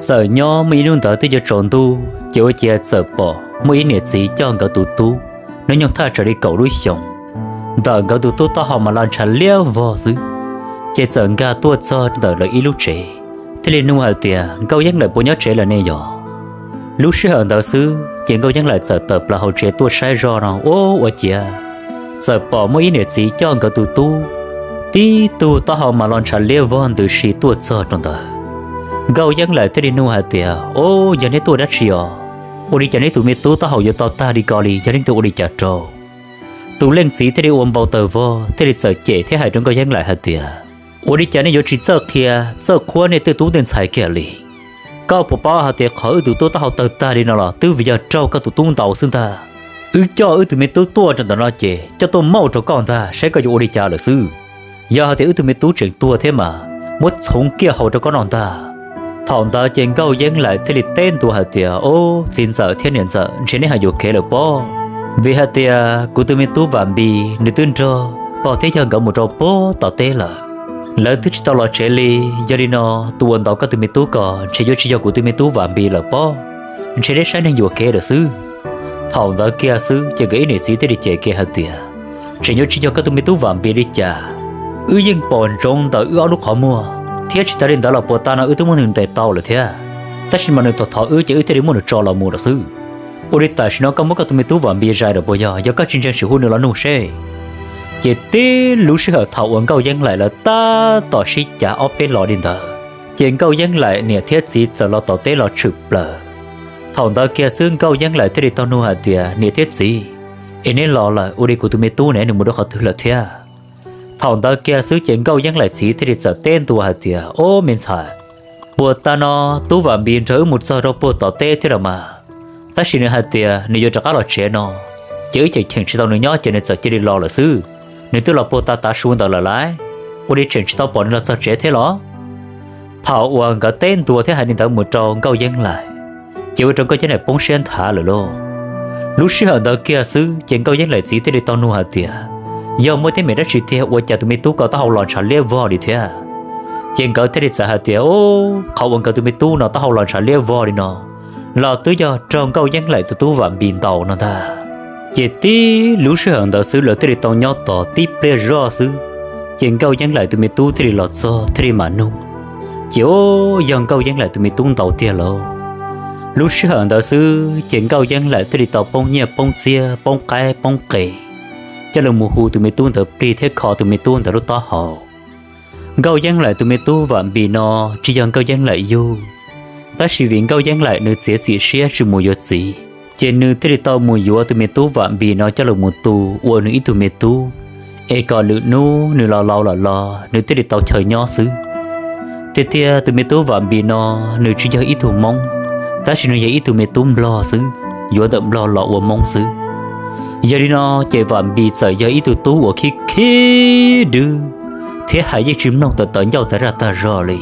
Txawm nyob muaj ib hnub ntawd twb yuav tsaus ntuj, ces ua ciav txawm pom muaj ib niam txiv coj nkawd tus tub hnub nyoog thaj tsam li kaum lub xyoos, ntawm nkawd tus tub taub hau mas los ntshav liab vog xwb. Ces txawm nkag tuaj txog ntawm lawv ib lub tsev, thiaj li nug hais tias, Nkauj Yeeb Laim puas nyob tsev lawm ne yog? Lub sij hawm ntawd xwb ces Nkauj Yeeb Laim txawm tawm plaws hauv tsev tuaj saib zoj no, ua ua ciav txawm pom muaj ib niam txiv coj nkawd tus tub tib tug taub hau mas los ntshav liab vog ntws si tuaj txog rau ntawd. Nkauj Yeeb Laim thiaj li nug hais tias, Au, yog neb tuaj dab tsi os? Ua li cas neb tus me tub taub hau yuav tau tag li ko li, yog leej twg ua li cas rau? Tus leej txiv thiaj li ua npau taws vog thiaj li txawm cem thiab hais rau Nkauj Yeeb Laim hais tias, Ua li cas nej yuav tsis txawj qhia txawj qhuab nej tej tub tej ntxhais kiag li? Koj puas paub hais tias qhov wb tus tub taub hau tawg tag li no los twb vim yog raug koj tus tub ntaus xwb ntag. Wb coj wb tus me tub tuaj rau ntawm no ces coj tuaj mauj rau koj ntag, saib koj yuav ua li cas lawm xwb. Yog hais tias wb tus me tub tseem tuag thiab mas muab txhoov kiag haus rau koj noj ntag. Thaum ntawd ces Nkauj Yeeb Laim thiaj li teb ntua hais tias, Au, txiv ntxawm thiab niam ntxawm, ntshe neb hais yuam kev lawm pob. Vim hais tias kuv tus me tub Vam Npis nws twb nrog pog thiab yawg nkawd mus rau puag tom teb lawm, lawv twb tsis tau los tsev li. Yog li no, tus uas ntaus koj tus me tub ko ntshe yuav tsis yog kuv tus me tub Vam Npis lawm pob, ntshe neb saib neeg yuam kev lawm xwb. Thaum ntawd kiag xwb ces nkawd ib niam txiv thiaj li cem kiag hais tias, Tseem yuav tsis yog koj tus me tub Vam Npis li cas? Wb yeej pom ntsoov ntawm wb ob lub qhov muag, thiab tsis tas li ntawd los puag ta no wb twb muab nws ntes tau lawm thiab. Tab sis mas nws thov thov wb ces wb thiaj li muab nws tso los mus lawm xwb. Ua li tam sim no koj muab koj tus me tub Vam Npis zais lawm puas yog? Yog koj tsis ntseeg sim hu nws los nug seb. Ces tib lub sij hawm thaum uas Nkauj Yeeb Laim lawv tab tom sib cav ob peb los li ntawd, ces Nkauj Yeeb Laim niam thiab txiv txawm los tom teb los tshwm plaws. Thaum ntawd kiag xwb Nkauj Yeeb Laim thiaj li tau nug hais tias, Niam thiab txiv, es neb los lawm, ua li kuv tus me tub ne nws mus rau qhov twg lawm thiab? Thaum ntawd kiag xwb ces Nkauj Yeeb Laim txiv thiaj li txawm teb ntua hais tias, Au me ntxhais, puag ta no tub Vam Npis nrog wb mus txog rau puag tom teb thiab los mas, tab sis nws hais tias nws yuav rov qab los tsev no, ces wb cheem cheem tsis tau nws nyob ces nws txawm cia li los lawm xwb. Nws twb los puag ta tav su ntawd lawm lauj, ua li tseem tsis tau pom nws los txog tsev thiab los? Thaum uas nkawd teb ntua thiab hais li ntawd mus rau Nkauj Yeeb Laim, ces ua rau Nkauj Yeeb Laim poob siab nthav lawm lauj. Lub sij hawm ntawd kiag xwb ces Nkauj Yeeb Laim txiv thiaj li tau nug hais tias, Yog muaj teeb meem dab tsi tiag ua cas tus me tub ko taub hau los ntshav liab vog li thiab? Ces nkawd thiaj li txawm hais tias, Au, qhov uas nkawd tus me tub no taub hau los ntshav liab vog li no los twb yog raug Nkauj Yeeb Laim tus tub Vam Npis ntaus no ntag. Ces tib lub sij hawm ntawd xwb lawv thiaj li tau nyob tos tib pliag zoj xwb, ces Nkauj Yeeb Laim tus me tub thiaj li los txog thiaj li mam nug, ces, Au, yog Nkauj Yeeb Laim tus me tub ntaus tiag lauj. Lub sij hawm ntawd xwb ces Nkauj Yeeb Laim thiaj li tau poob nyiaj poob txiaj poob qaib poob qe, coj los mus hu tus me tub ntawd plig thiab kho tus me tub ntawd lub taub hau. Nkauj Yeeb Laim tus me tub Vam Npis no tsis yog Nkauj Yeeb Laim yug, tab sis vim Nkauj Yeeb Laim nws txiav txim siab tsis mus yuav txiv, ces nws thiaj li tau mus yuav tus me tub Vam Npis no coj los mus tu ua nws ib tug me tub, es kom lwm hnub nws los laus lawm los nws thiaj li tau chaw nyob xwb. Tiag tiag tus me tub Vam Npis no nws tsis yog ib tug Hmoob, tab sis nws yog ib tug me tub Nplog xwb, yuav ntawm Nplog los ua Hmoob xwb. Yog li no ces Vam Npis txawm yog ib tug tub uas khib khib dwb thiab hais yeej tsis mloog tawv tawv ncauj tag zaj tag zog li.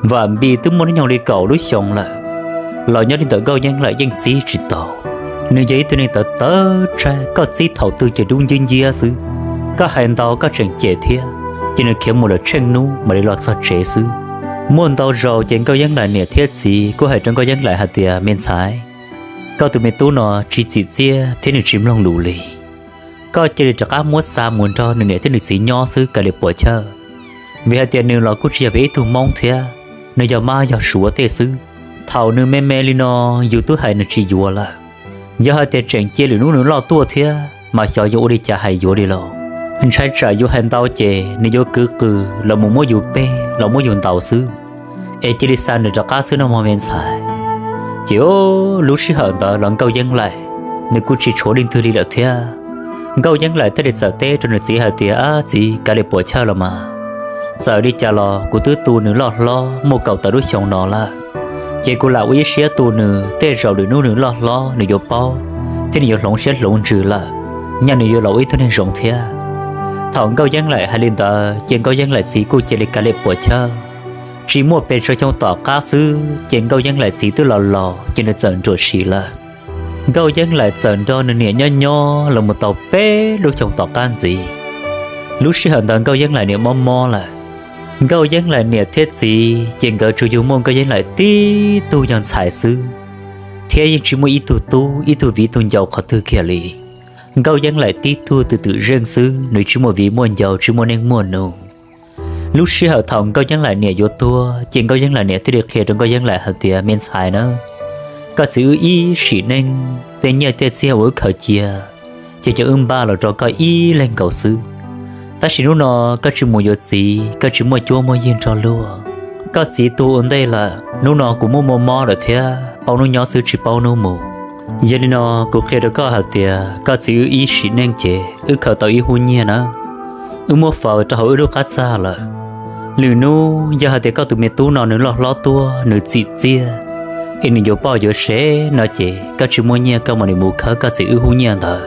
Vam Npis twb muaj hnub nyoog li kaum lub xyoo lawm, los nyob li ntawm Nkauj Yeeb Laim yeej txib tsis tau. Nws yog ib tug neeg tawv tawv tshaib, koj txib thaum twg ces dub nciab nciab xwb. Koj hais ntau koj tseem cem thiab, ces nws khiav mus lawm tsheej hnub mam li los txog tsev xwb. Muaj ntau zaus ces Nkauj Yeeb Laim niam thiab txiv kuj hais rau Nkauj Yeeb Laim hais tias, Me ntxhais, koj tus me tub no tsis txim txiaj thiab nws tsis mloog lus li. Koj cia li rov qab muab xa mus nrog nws niam thiab nws txiv nyob xwb kav liam puam chawj, vim hais tias nws los kuj tsis yog peb ib tug Hmoob thiab, nws yog mab yog suav tej xwb. Thaum nws me me li no yus twb hais nws tsis yuav lawm, yog hais tias tseem cia lwm hnub nws loj tuaj thiab mas xyov yuav ua li cas hais yuav li lauj. Ntshai tsam yus hais ntau ces nws yuav kwv qws los mus muab yus peg los muab yus ntaus xwb. Es cia li xa nws rov qab xwb nawb mog me ntxhais. Ces lub sij hawm ntawd los Nkauj Yeeb Laim nws kuj tsis tshuav leej twg li lawm thiab. Nkauj Yeeb Laim thiaj li txawm teb rau nws txiv hais tias, Ab txiv, kav liam puam chawj los mas, Txawm li cas los kuv twb tu nws loj hlob muaj kaum tawm lub xyoo no lawm, ces kuv lam ua ib siab tu nws, tej zaum lwm hnub nws loj hlob nws yuav paub thiab nws yuav hloov siab hloov ntsws lawm, nyaj nws yuav los ua ib tug neeg zoo thiab. Thaum Nkauj Yeeb Laim hais li ntawd ces Nkauj Yeeb Laim txiv kuj cia li kav liam puam chawj. Tsis muaj pes tsawg xyoo tom qab xwb ces Nkauj Yeeb Laim txiv twb los laus ces nws txawm nruam sim lawm. Nkauj Yeeb Laim txawm nrog nws niam nyob nyob los mus tau peb lub xyoo tom qab ntxiv. Lub sij hawm ntawd Nkauj Yeeb Laim niam mob mob lawm. Nkauj Yeeb Laim niam thiab txiv ces nkawd tsuas yug muaj Nkauj Yeeb Laim tib tug yog ntxhais xwb, thiab yeej tsis muaj ib tug tub ib tug viv tug ncaus qhov twg kiag li. Nkauj Yeeb Laim tib tug twm twm zeej xwb, nws tsis muaj viv muaj ncaus, tsis muaj neej muaj nus. Lub sij hawm thaum Nkauj Yeeb Laim niam yuav tuag ces Nkauj Yeeb Laim niam thiaj li qhia rau Nkauj Yeeb Laim hais tias, me ntxhais na, koj txiv wb ib sim neej tej nyiaj tej txiag uas wb khaws cia ces yog wb npaj los rau koj ib leeg nkaus xwb. Tab sis hnub no koj tsis mus yuav txiv, koj tsis muaj cuab muaj yig nrog luag, koj txiv tuag ua ntej lawm, hnub no kuv muaj muaj mob lawm thiab paub hnub nyob xwb tsis paub hnub mus. Yog li no kuv qhia rau koj hais tias koj txiv wb ib sim neej ces wb khaws tau ib hub nyiaj na, wb muab faus rau hauv wb lub qab txag lawm. Lwm hnub yog hais tias koj tus me tub no nws loj hlob tuaj nws txim txiaj es nws yuav poj yuav sev no ces koj tsis muaj nyiaj koj mam li mus khawb koj txiv wb hub nyiaj ntawd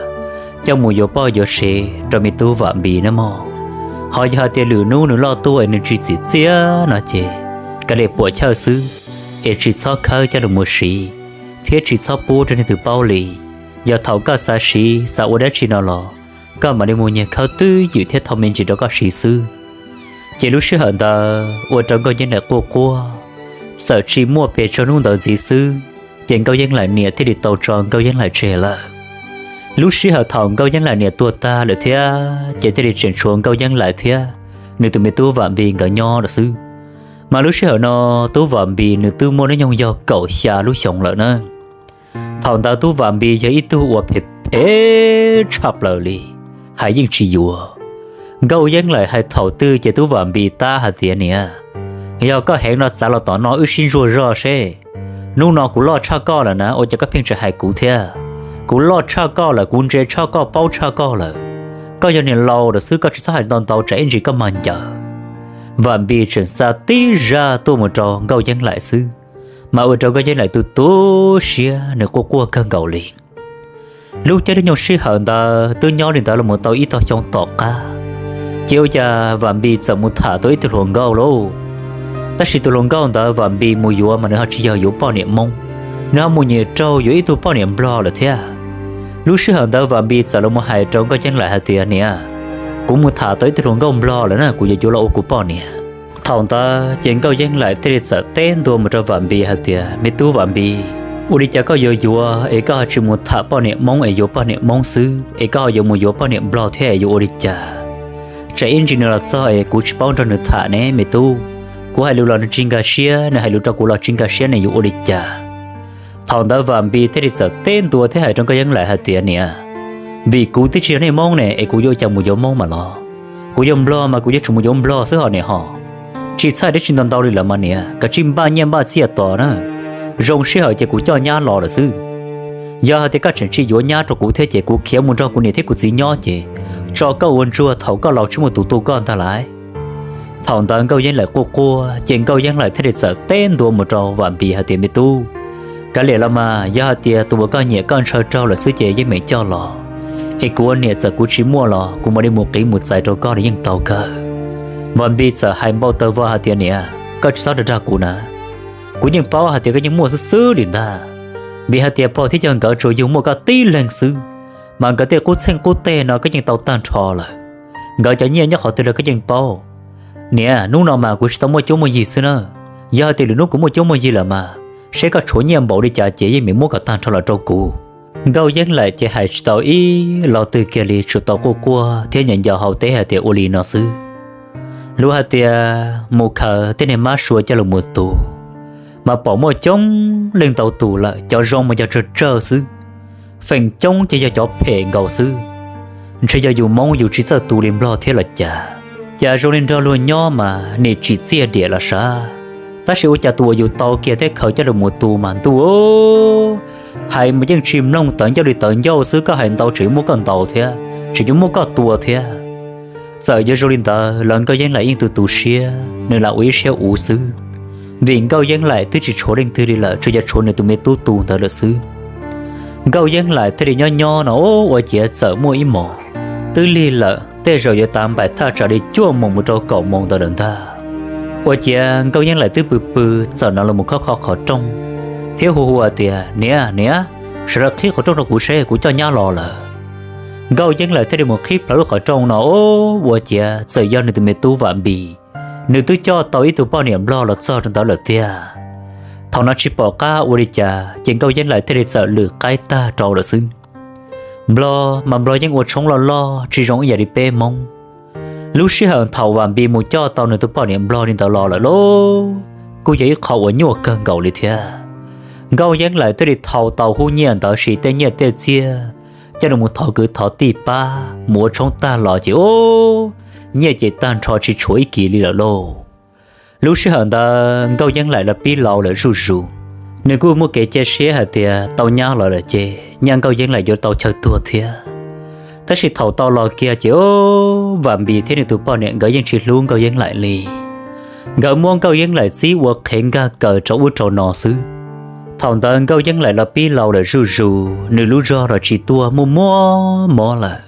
coj mus yuav poj yuav sev rau me tub Vam Npis nawb mog. Ho yog hais tias lwm hnub nws loj tuaj es nws tsis txim txiaj no ces kav liam puam chawj xwb, es tsis txhob khawb coj los mus siv thiab tsis txhob pub rau neeg twg paub li. Yog thaum koj xav siv xav ua dab tsi no los koj mam li mus nyiag khawb twj ywm thiab thau me ntsis rau koj siv xwb. Ces lub sij hawm ntawd ua rau Nkauj Yeeb Laim quaj quaj, txawm tsis muaj pes tsawg hnub ntawd ntxiv xwb, ces Nkauj Yeeb Laim niam thiaj li tau tso Nkauj Yeeb Laim tseg lawm. Lub sij hawm thaum Nkauj Yeeb Laim niam tuag tag lawm thiab ces thiaj li tseem tshuav Nkauj Yeeb Laim thiab nws tus me tub Vam Npis nkawd nyob lawm xwb. Mas lub sij hawm no tub Vam Npis nws twb muaj hnub nyoog yog kaum xya lub xyoos lawm na. Thaum ntawd tub Vam Npis yog ib tug uas phem phem tshaj plaws li, hais yeej tsis yuav. Nkauj Yeeb Laim hais thaum twg ces tub Vam Npis tab hais tias, niam, yog koj heev no txav los tom no wb sib ntsuag zog seb, hnub no kuv loj tshaj koj lawm na ua cas koj pheej tseem hais kuv thiab? Kuv loj tshaj koj lawm, kuv ntse tshaj koj, paub tshaj koj lawm. Koj yog niag laus lawm xwb, koj tsis txhob hais ntau ntau tsam ib ntsis koj mag ncaws. Vam Npis tseem xa tib zaj tuaj mus rau Nkauj Yeeb Laim xwb, mas ua rau Nkauj Yeeb Laim tu tu siab, nws quaj quaj kawg nkaus li. Lub caij lub nyoog sij hawm ntawd twb nyob li ntawd los mus tau ib tog xyoo tom qab, ces ua cas Vam Npis txawm mus tham tau ib tug hluas nkauj lauj. Tab sis tus hluas nkauj ntawd Vam Npis mus yuav mas nws ho tsis yog yuav poj niam Hmoob, nws ho mus nyiam raug yuav ib tug poj niam Nplog lawm thiab. Lub sij hawm ntawd Vam Npis txawm los mus hais rau Nkauj Yeeb Laim hais tias, niam, kuv mus tham tau ib tug hluas nkauj Nplog lawm na, kuv yuav yuav los ua kuv poj niam. Thaum ntawd ces Nkauj Yeeb Laim thiaj li txawm teb ntua mus rau Vam Npis hais tias, me tub Vam Npis, ua li cas koj yuav yuav es koj ho tsis mus tham poj niam Hmoob es yuav poj niam Hmoob xwb es koj ho yuav mus yuav poj niam Nplog thiab es yuav ua li cas? Tsam ib ntsis nws los txog es kuv tsis paub nrog nws tham ne me tub. Kuv hais lus los nws tsis nkag siab, nws hais lus rau kuv los tsis nkag siab, nws yuav ua li cas? Thaum ntawd Vam Npis thiaj li txawm teb ntua thiab hais rau Nkauj Yeeb Laim hais tias, niam, vim kuv twb tsis yog neeg Hmoob ne es kuv yuav ua cas mus yuav Hmoob mas los? Kuv yog Nplog mas kuv yuav tsum mus yuav Nplog xwb hos niam hos. Tsis txhawj dab tsi ntau ntau li lawm mas niam, kav tsij npaj nyiaj npaj txiaj tos na. Zoo sij hawm ces kuv coj nyab los lawm xwb. Yog hais tias koj tseem tsis yuav nyab rau kuv thiab ces kuv khiav mus nrog kuv niam thiab kuv txiv nyob ces tso koj ua ntsuag thaum koj laus tsis muaj tus tu koj ntag lauj. Thaum ntawd Nkauj Yeeb Laim quaj quaj ces Nkauj Yeeb Laim thiaj li txawm teb ntua mus rau Vam Npis hais tias, me tub, kav liam los mas, yog hais tias tus uas koj nyiam koj ntshaw raug lawm xwb ces yeej meem coj los, es kuv ua niam txawm kuv tsis muaj los kuv mam li mus qiv mus txais rau koj los yeej tau kawg. Vam Npis txawm hais npau taws vog hais tias, niam, koj tsis txhob dag dag kuv na. Kuv yeej paub hais tias koj yeej muaj xwb xwb li ntag, vim hais tias pog thiab yawg nkawd tsuas yug muaj koj tib leeg xwb, mas nkawd tej qub txheej qub teg no koj yeej tau tag nrho lawm. Nkawd cov nyiaj nyob qhov twg los koj yeej paub. Niam, hnub no mas kuv tsis tau muaj cuab muaj yig xwb na. Yog hais tias lwm hnub kuv muaj cuab muaj yig lawm mas seb koj tshuav nyiaj npaum li cas ces yeej meem muab kom tag nrho los rau kuv. Nkauj Yeeb Laim ces hais tsis tau ib lo twg kiag li, tsuas tau quaj quaj thiab nco nco hauv teb hais tias ua li no xwb. Luag hais tias mus khaws tej niag mab sua coj los mus tu, mas pom muaj coob leej ntau tus lawm, cov zoo mas yog tsawg tsawg xwb, feem coob ces yog cov phem nkaus xwb. Ntshe yog yus Hmoob yus tsis txawj tu li Nplog thiab los cas. Cas zoo li nrog luag nyob mas nim tsim txiaj diam los sav, tab sis ua cas tus uas yus tau kiag thiab khaws coj los mus tu mas ntuj, hais mas yeej tsis mloog, tawv ncauj li tawv ncauj xwb, koj hais ntau tseem yuav muab koj ntaus thiab, tseem yuav muab koj tua thiab. Txawm yog zoo li ntawd los Nkauj Yeeb Laim yeej tu tu siab, nws lam ua ib siab uv xwb, vim Nkauj Yeeb Laim twb tsis tshuav leej twg li lawm, tsuas yog tshuav nws tus me tub tu ntawd lawm xwb. Nkauj Yeeb Laim thiaj li nyob nyob no ua ciav txawm muaj ib hmos, twb lig lawm tej zaum yuav tav npaim thaj tsam li cuaj moos mus rau kaum moos ntawd lawm ntag. Ua ciav Nkauj Yeeb Laim twb pw pw txawm hnov los mus khob kho qhov rooj thiab hu hu tias, Niam, niam, sawv daws qhib qhov rooj rau kuv seb, kuv coj nyab los lawm. Nkauj Yeeb Laim thiaj li mus qhib plho lub qhov rooj no ua ciav txawm yog nws tus me tub Vam Npis, nws twb coj tau ib tug poj niam nplog los txog rau ntawd lawm tiag. Thaum no tsis pom qab ua li cas ces Nkauj Yeeb Laim thiaj li txawm lwm qaib tag rau lawm xwb. Nplog mas nplog yeej ua tshoob loj loj tsis zoo ib yam li peb Hmoob. Lub sij hawm thaum Vam Npis mus coj tau nws tus poj niam nplog li ntawd los lawm lauj, kuj yog ib qho uas nyuaj kawg nkaus li thiab. Nkauj Yeeb Laim thiaj li thau tau hub nyiaj ntawd sis tej nyiaj tej txiaj coj los thov kwv thov tij pab mus ua tshoob tag los ces ub, nyiaj ces tag nrho tsis tshuav ib kis li lawm lauj. Lub sij hawm ntawd Nkauj Yeeb Laim los pib laus lawm zuj zus, nws kuj muaj kev cia siab hais tias tau nyab los lawm ces nyaj Nkauj Yeeb Laim yuav tau chaw tuag thiab. Tab sis thaum tau los kiag ces ub, Vam Npis thiab nws tus poj niam nkawd yeej tsis hlub Nkauj Yeeb Laim li. Nkawd muab Nkauj Yeeb Laim txib ua qhev nkag kaws rau ub rau no xwb. Thaum ntawd Nkauj Yeeb Laim los pib laus lawm zuj zus, nws lub zog los tsis tuaj muaj muaj mob lawm.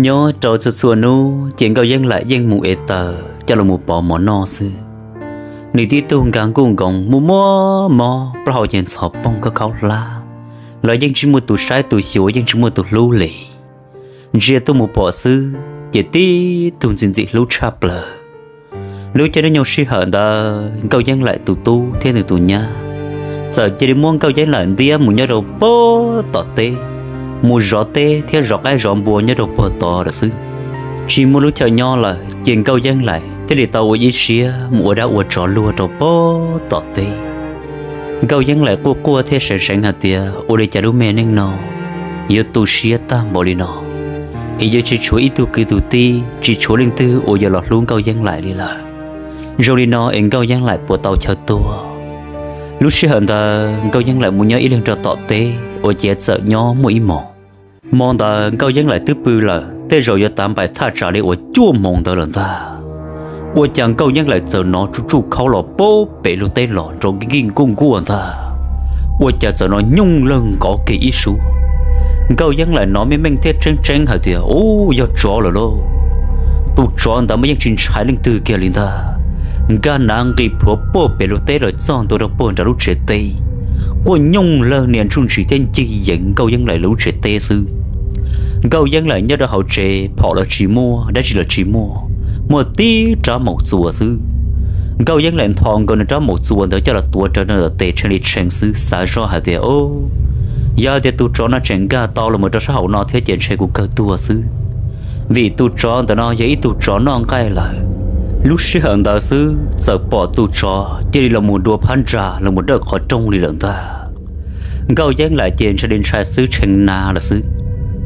Nyob rau txhua txhua hnub ces Nkauj Yeeb Laim yeej mus ev taws coj los pov mov noj xwb. Nws tib tug nkag nkuj nkoos muaj muaj mob, plaub hau ces ntxhov poog khaub khaub hlab, los yeej tsis muaj tus saib tus xyuas, yeej tsis muaj tus hlub li. Ntsia tuaj mus pom xwb ces tib tug ntxim ntxim hlub tshaj plaws. Lub caij nyoog sij hawm ntawd Nkauj Yeeb Laim tus tub thiab nws tus nyab txawm cia li muab Nkauj Yeeb Laim ntiab mus nyob rau puag tom teb, mus zov teb thiab zov qaib zov npua nyob rau puag tod lawm xwb. Tsis muaj lub chaw nyob lawm ces Nkauj Yeeb Laim thiaj li tau ua ib siab mus ua dab ua tsov luag rau puag tom teb. Nkauj Yeeb Laim quaj quaj thiab seev seev hais tias ua li cas lub me neej no yuav tu siab tag npaum li no, es yuav tsis tshuav ib tug kwv tug tij, tsis tshuav leej twg uas yuav los hlub Nkauj Yeeb Laim li lawm. Zoo li no es Nkauj Yeeb Laim puas tau chaw tuag? Lub sij hawm ntawd Nkauj Yeeb Laim mus nyob ib leeg rau tom teb ua ciav txawm nyob muaj ib hmos. Hmo ntawd Nkauj Yeeb Laim twb pw lawm tej zaum yuav tav npaim thaj tsam li uas cuaj moos ntawd lawm ntag. Ua cas Nkauj Yeeb Laim txawm hnov tsuj tsuj khaub los puag pem lub teb los nrov nkij nkuj nkuaj ntag. Ua cas txawm hnov nyooj lawg nqov kiag ib suab. Nkauj Yeeb Laim hnov meej meej thiab tseeb tseeb hais tias, Ub, yog tsov lawm lauj! Tus tsov ntawd mas yeej tsis ntshai leej twg kiag li ntag, nkag nav nqis plhuav puag pem lub teb los txog ntua rau puag nram lub tsev teb, quaj nyooj lawg nias ntsuj ntsis thiab ncig yees Nkauj Yeeb Laim lub tsev teb xwb. Nkauj Yeeb Laim nyob rau hauv tsev, phom los tsis muaj, dab tsi los tsis muaj, muaj tib rab maum txuas xwb. Nkauj Yeeb Laim nthos nkaus nws rab maum txuas ntawd coj los tuav rawv rau ntawm tes tshee li tshee xwb, xav zoj hais tias, Ub, yog hais tias tus tsov no tseem nkag tau los mus rau sab hauv no thiab ces ntshe kuv kawg tuag xwb, vim tus tsov ntawm no yog ib tug tsov noj nqaij lawm. Lub sij hawm ntawd xwb txawm pom tus tsov cia li los mus dua phab ntsa los mus dawj qhov rooj li lawm ntag. Nkauj Yeeb Laim ces ntshai li ntshai xwb, tshee na lawm xwb.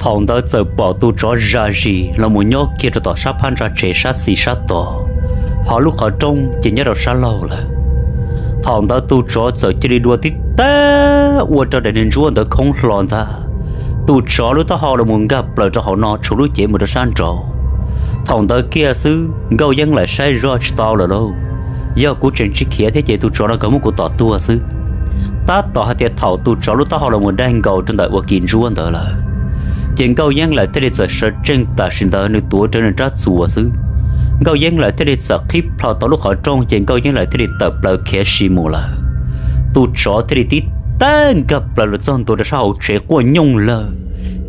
Thaum ntawd txawm pom tus tsov zam zis los mus nyob kiag rau tom sab phab ntsa tsev sab xis sab tod, ho lub qhov rooj ces nyob rau sab laug lawm. Thaum ntawd tus tsov txawm cia li dua tib tag ua rau daim niag ntsuab ntawd khoob hlo ntag. Tus tsov lub taub hau los mus nkag plaws rau hauv no, tshuav lub cev mus rau sab nraud. Thaum ntawd kiag xwb Nkauj Yeeb Laim saib zoj tsis tau lawm lauj, yog kuv tseem tsis khiav thiab ces tus tsov no kawg muab kuv tom tuag xwb. Tab tom hais tias thaum tus tsov lub taub hau los mus daig nkaus rau ntawm ua kis ntsuab ntawd lawm, ces Nkauj Yeeb Laim thiaj li txawm sawv tsees tam sim ntawd nws tuav rawv nws rab txuas xwb. Nkauj Yeeb Laim thiaj li txawm qhib plho tau lub qhov rooj ces Nkauj Yeeb Laim thiaj li tawm plaws khiav si mus lawm. Tus tsov thiaj li tib tag nkag plaws los txog ntua rau sab hauv tsev quaj nyooj lawg,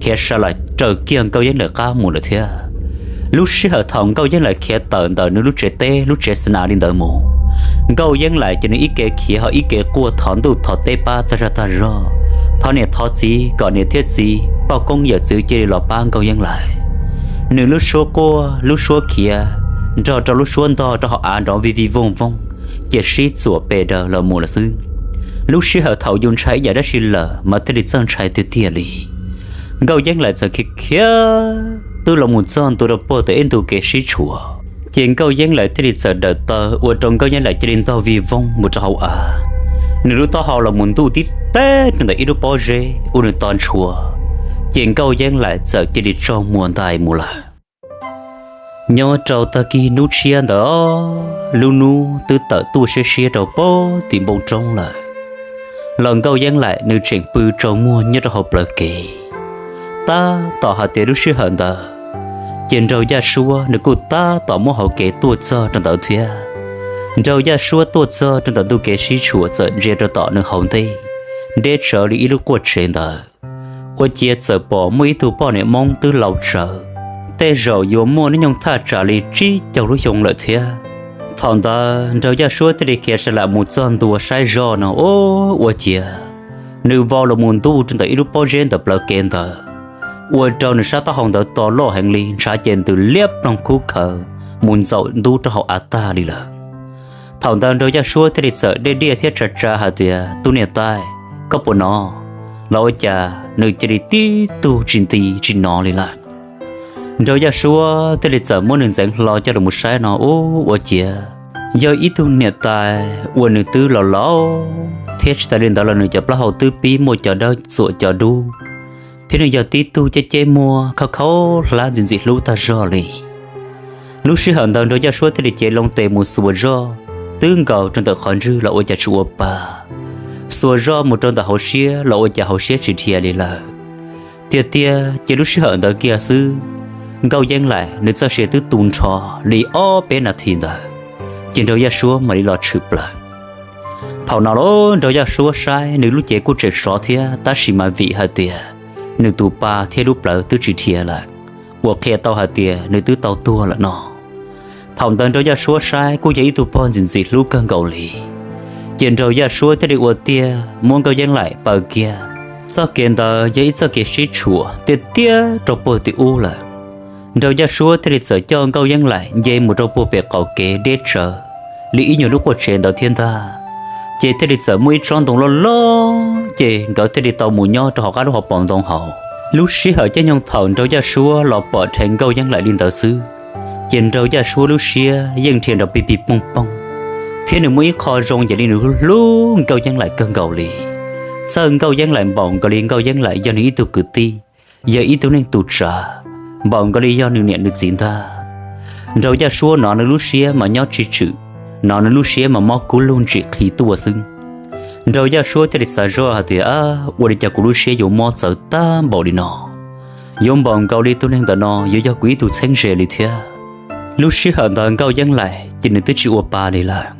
khiav sa lam raws kiag Nkauj Yeeb Laim qab mus lawm thiab. Lub sij hawm thaum Nkauj Yeeb Laim khiav tawm ntawm nws lub tsev teb lub tsev xas nas li ntawd mus, Nkauj Yeeb Laim ces nws ib ke khiav ho ib ke quaj thov ntuj thov teb pab tag zaj tag zog, thov niam thov txiv kom niam thiab txiv poj koob yawm txwv cia li los pab Nkauj Yeeb Laim. Nws lub suab quaj lub suab khiav nrog rau lub suab ntog rau hauv av nrov vij vij vooj vooj, ces sib txuam pes daws los mus lawm xwb. Lub sij hawm thaum yus ntshai ib yam dab tsi lawm mas thiaj li txawj ntshai tiag tiag li. Nkauj Yeeb Laim txawm khiav khiav twb los mus txog ntua rau puag tom ib ntu kev sib tshuam, ces Nkauj Yeeb Laim thiaj li txawm dawm taw ua rau Nkauj Yeeb Laim cia li ntog vij vooj mus rau hauv av. Nws lub taub hau los mus ntuj tib teg rau ntawm ib lub pob zeb ua nws to ntshua, ces Nkauj Yeeb Laim txawm cia li tsaug muag ntais mus lawm. Nyob rau tag kis hnub tshiab ntawd, lub hnub twb tawm tuaj siab siab rau pem tim npoo roob lawm, los Nkauj Yeeb Laim nws tseem pw tsaus muag nyob rau hauv plawv kev. Tab tom hais tias lub sij hawm ntawd, ces Nraug Yaj Suab nws kuj tab tom muab hauv kev tuaj txog rau ntawd thiab. Nraug Yaj Suab tuaj txog rau ntawm ntu kev sib tshuam txawm ntsia rau tom nws hauv ntej, deb tsawv li ib lub quaj tsev ntawd, ua ciav txawm pom muaj ib tug poj niam Hmoob twb laus tsawv, tej zaum yuav muaj hnub nyoog thaj tsam li tsib caug lub xyoo lawm thiab. Thaum ntawd Nraug Yaj Suab thiaj li khiav sawv lam mus txog ntua saib zoj no, ua ciav nws vau los mus ntuj rau ntawm ib lub pob zeb ntawm plawv kev ntawd, ua rau nws sab taub hau ntawd to loj heev li, ntshav ces ntws liab ploog khub khawv mus ntxaum ntub rau hauv av tag li lawm. Thaum ntawd Nraug Yaj Suab thiaj li txawm diaj diaj thiab tsa tsa hais tias, Tus niam tais, koj puas hnov? Los ua cas nws cia li tib tug tsis nti tsis hnov li lawm. Nraug Yaj Suab thiaj li txawm muab nws ntxeev hlo coj los saib no, ua ciav yog ib tug niam tais uas nws twb los laus thiab, tsis tas li ntawd los nws cov plaub hau twb pib muaj cov dawb txuam cov dub, thiab nws yog tib tug ceb ceb muag khaub khaub hlab ntxim ntxim hlub tag zog li. Lub sij hawm ntawd Nraug Yaj Suab thiaj li cev loo tes mus xuas zoj twb nkaus rau ntawm qhov ntswg los ua cas tsis ua pa, xuas zoj mus rau ntawm hauv siab los ua cas hauv siab tsis dhia li lawm. Tiag tiag ces lub sij hawm ntawd kiag xwb, Nkauj Yeeb Laim nws txoj sia twb tu nrho li ob peb nas this ntawd, ces Nraug Yaj Suab mam li los tshwm plaws. Thaum no los Nraug Yaj Suab saib nws lub cev kuj tseem sov thiab, tab sis mas vim hais tias nws tus pa thiab lub plawv twb tsis dhia lawm, uas qhia tau hais tias nws twb tau tuag lawm no. Thaum ntawd Nraug Yaj Suab saib kuj yog ib tug pog ntxim ntxim hlub kawg nkaus li, ces Nraug Yaj Suab thiaj li ua tiag muab Nkauj Yeeb Laim paws kiag. Txoj kev ntawd yog ib txoj kev sib tshuam tiaj tiaj rau puag tim ub lawm. Nraug Yaj Suab thiaj li txawm coj Nkauj Yeeb Laim nce mus rau puag pem qaum kev deb tsawv li ib nyuag lub quaj tsev ntawd thiab ntag. Ces thiaj li txawm muaj ib tsob ntoo loj loj, ces nkawd thiaj li tau mus nyob rau hauv qab lub hauv paus ntoo hauv. Lub sij hawm caij nyoog thaum Nraug Yaj Suab los pom dheev Nkauj Yeeb Laim li ntawd xwb, ces Nraug Yaj Suab lub siab yeej dhia nrov pig pig pooj pooj, thiab nws muaj ib qho zoo yam li nws hlub Nkauj Yeeb Laim kawg nkaus li. Txawj Nkauj Yeeb Laim npaum nkaus li Nkauj Yeeb Laim yog nws ib tug kwv tij, yog ib tug neeg tus tsav, npaum nkaus li yog nws niam nws txiv ntag. Nraug Yaj Suab hnov nws lub siab mas nyob tsis tswm, hnov nws lub siab mas mob kub lug ntsim qhi tuaj xwb. Nraug Yaj Suab thiaj li xav zoj hais tias, Ua li cas kuv lub siab yuav mob txawv tag npaum li no? Yuav npaum nkaus li tus neeg ntawm no yuav yog kuv ib tug txheeb ze li thiab. Lub sij hawm ntawd Nkauj Yeeb Laim ces nws twb tsis ua pa li lawm.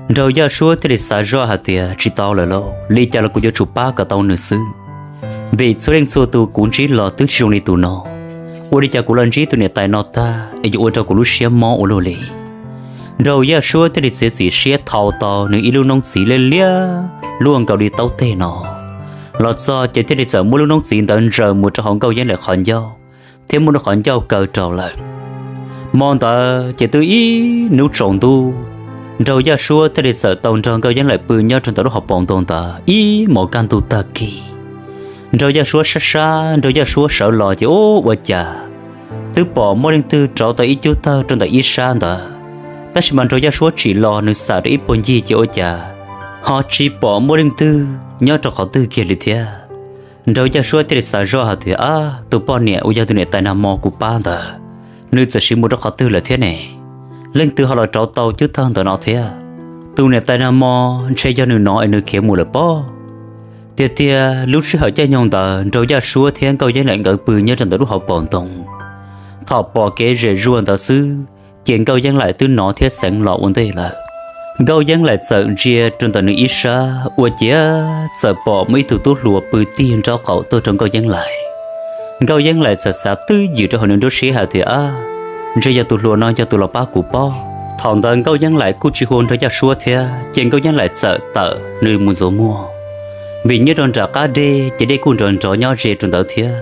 Nraug Yaj Suab thiaj li xav zoj hais tias, Tsis tau lawm lauj, li cas los kuv yuav tsum pab kom tau nws xwb, vim txhua leej txhua tus kuv ntsib los twb tsis zoo li tus no. Ua li cas kuv los ntsib tus niam tais no tag es yuav ua rau kuv lub siab mob ua luaj li? Nraug Yaj Suab thiaj li txiav txim siab thau tau nws ib lub noob txiv liab liab luaj nkaus li taub teg no los txog, ces thiaj li txawm muab lub noob txiv ntawd ntsaws mus rau hauv Nkauj Yeeb Laim qhov ncauj, thiab muab nws qhov ncauj kaw rau lawm. Hmo ntawd ces twb ib hnub tsaus ntuj, Nraug Yaj Suab thiaj li txawm tau nrog Nkauj Yeeb Laim pw nyob rau ntawm lub hauv paus ntoo ntawd ib hmos kaj ntug tag kis. Nraug Yaj Suab sab sab, Nraug Yaj Suab sawv los ces ub, ua cas twb pom muaj leej twg rauv tau ib cub tawg rau ntawm ib sab ntawd, tab sis mas Nraug Yaj Suab tsim los nws xam rau ib puag ncig ces ua cas ho tsis pom muaj leej twg nyob rau qhov twg kiag li thiab. Nraug Yaj Suab thiaj li xav zoj hais tias, Ab, tus poj niam uas yog tus niam tais nag hmo kuv pab ntawd, nws txawm sim mus rau qhov twg lawm thiab ne? Leej twg ho los rauv tau cub tawg ntawm no thiab? Tus niam tais nag hmo ntshe yog nws no es nws khiav mus lawm pob. Tiag tiag lub sij hawm caij nyoog ntawd Nraug Yaj Suab thiab Nkauj Yeeb Laim nkawd pw nyob rau ntawm lub hauv paus ntoo. Thaum pom kev zem zuag ntawd xwb, ces Nkauj Yeeb Laim twb hnov thiab xeev los ua ntej lawm. Nkauj Yeeb Laim txawm ntsia rau ntawm nws ib sab ua ciav txawm pom muaj ib tug tub hluas pw tig nraub qaum tuaj rau Nkauj Yeeb Laim. Nkauj Yeeb Laim txawm xav twb ywm rau hauv nws nruab siab hais tias, Ab, ntshe yog tus hluas no yog tus los pab kuv pob. Thaum ntawd Nkauj Yeeb Laim kuj tsis hu Nraug Yaj Suab thiab, ces Nkauj Yeeb Laim txawm tawm nws mus ntxuav muag, vim nyob rau nram qab deg ces dej kuj nrov nrov nyob ze rau ntawd thiab.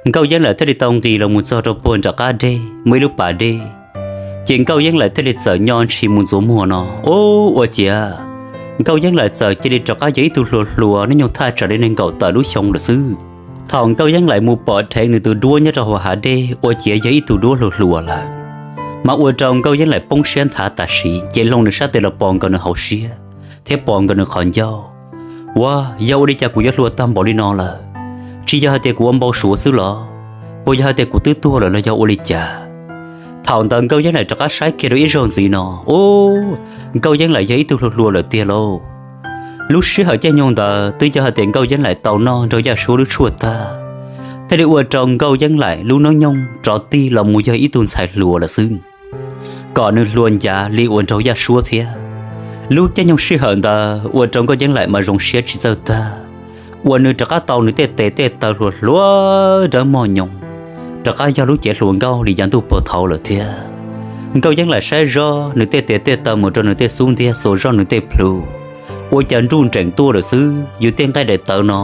Nkauj Yeeb Laim thiaj li tau nqis los mus txog rau puag nram qab deg muaj ib lub pas dej, ces Nkauj Yeeb Laim thiaj li txawm nyo ntshis mus ntxuav muag no. Ub, ua ciav Nkauj Yeeb Laim txawm cia li rov qab yog ib tug hluas hluas hnub nyoog thaj tsam li nees nkaum tawm lub xyoo lawm xwb. Thaum Nkauj Yeeb Laim mus pom dheev nws tus duab nyob rau hauv hav dej ua ciav yog ib tug duab hluas hluas lawm, mas ua rau Nkauj Yeeb Laim poob siab nthav tam sim, ces hloov nws sab tes los pos nkaus nws hauv siab thiab pos nkaus nws qhov ncauj. Ua, yog ua li cas kuv yuav hluas tag npaum li no lawm? Tsis yog hais tias kuv ua npau suav xwb los? Puas yog hais tias kuv twb tuag lawm los yog ua li cas? Thaum ntawd Nkauj Yeeb Laim rov qab saib kiag rau ib zaug ntxiv no, u, Nkauj Yeeb Laim yog ib tug hluas hluas lawm tiag lauj. Lub sij hawm caij nyoog ntawd twb yog hais tias Nkauj Yeeb Laim tau noj Nraug Yaj Suab lub tshuaj tag, thiaj li ua rau Nkauj Yeeb Laim lub hnub nyoog rov tig los mus yog ib tug ntxhais hluas lawm xwb, kom nws hluas ncav li uas Nraug Yaj Suab thiab. Lub caij nyoog sij hawm ntawd ua rau Nkauj Yeeb Laim mas zoo siab tsis txawj tag, uas nws rov qab tau nws tej tes tej taw hluas hluas dawb mog nyoos, rov qab yog lub cev hluas nkauj li yav ntuj puag thaud lawm thiab. Nkauj Yeeb Laim saib zoj nws tej tes tej taw mus rau nws tej xub ntiag, xuas zoj nws tej plhu, ua cas nruj nreem tuaj lawm xwb. Yus tej nqaij daim tawv no